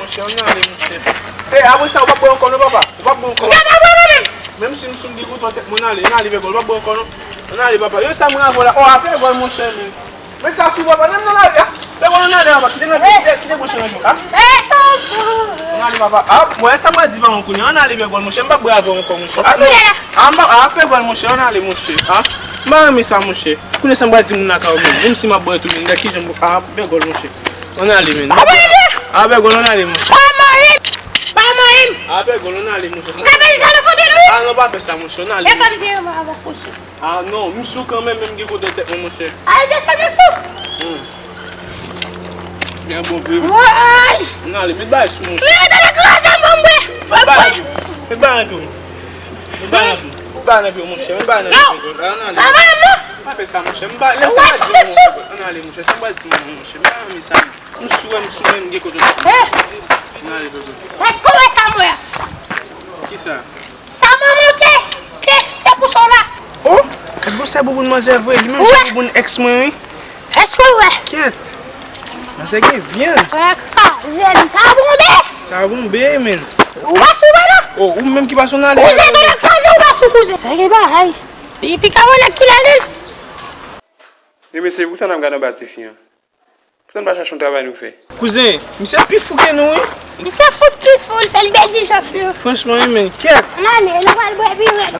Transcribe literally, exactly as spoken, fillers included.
Monchè, ann ale, monchè. E, apre sa, ou p ap bwè ankò non, papa. Ou p ap bwè ankò. Ou pa bwè mwen menm. Menm si m sou m gen gouton tèt mwen, ann ale, ann ale, Bègòl, ou p ap bwè ankò non. Ann ale, papa. Yo, sa mwen avè w la. O, apre Bègòl, monchè, men. Met sa sou, papa. Menm nan lari a. Bègòl, ann ale, papa. Kite nan pye, kite, kite monchè nan pye. A? Ann ale, papa. A, bon, e sa mwen di pa mwen kounye a. Ann ale, Bègòl, monchè. M p ap bwè avè w ankò, monchè. A, non. A, m pa, a, Bègòl, monchè. Ann ale, monchè. A? M pa renmen sa, monchè. Kounye sa m pral di moun lakay ou menm. Menm si m ap bwè tou, men gad kijan m, a, Bègòl, monchè. Ann ale, men. A, Bègòl, ann ale, monchè. Pa manyen m! Pa manyen m! A, Bègòl, ann ale, monchè. M ka pèdi sa nan fòtèy nou? A, non, pa fè sa, monchè. Ann ale, monchè. E kòm di yo, mwen avè w kouche. A, non, m sou kanmenm, menm gen gouton tèt mwen, monchè. A, e de sa m sou. Hmm. Gen bon vre. Woy! Ann ale, met bagay sou, monchè. Men, tande kraze m, bon, mwen. Met bagay nan pye w. Met bagay nan pye w. Met bagay nan pye w. Met bagay nan pye w, monchè. Met bagay nan pye w. Ann ale. Sa va, non? Pa fè sa, monchè. M pa, lè sa m pa di, monchè. Ann ale, monchè. Sa m pa di, monchè. M pa renmen sa. M sou, m sou, m gen kote. Eh! Ann ale, bebe. Èske w wè sa m wè a? Kisa? Sa manman w te, te, te pouse w la. Oh! Gad gwosè bouboun manzè vre. Li menm jan bouboun èks mwen, wi. Èske w wè? Kèt. Manzè gen vyann. Sa kraze m. Sa bonbe. Sa bonbe, men. Ou pa sou, non? Oh, ou menm ki pa sou, ann ale. Ou se bèl kraze, ou pa sou, kouzen. Sa gen bagay. Epi ka wè nèg ki la li. Men mesye, pou sa n ap gade anba tifi an? Pou sa n pa chache yon travay nou fè? Kouzen, misye pi fou ke nou, wi. Misye fout pi fou, l fè n pèdi chans nou. Franchman, wi, men, kèt. Ann ale, nou pral bwè pi rèd.